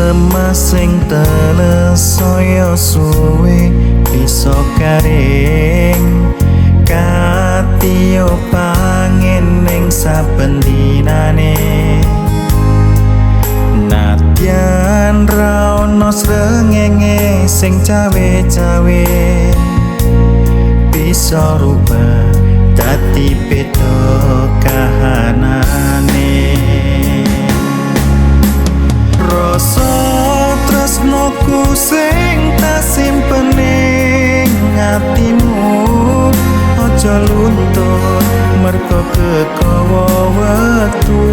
Lemah sing teles saya suwe bisa garing, katiyo pangin ning saben dinane. Nadyan ra ono srengenge sing cawe-cawe, bisa rubah dadi beda kahanane. Rasa tresnoku sing tak simpen ning atimu aja luntur mergo kekowo wektu.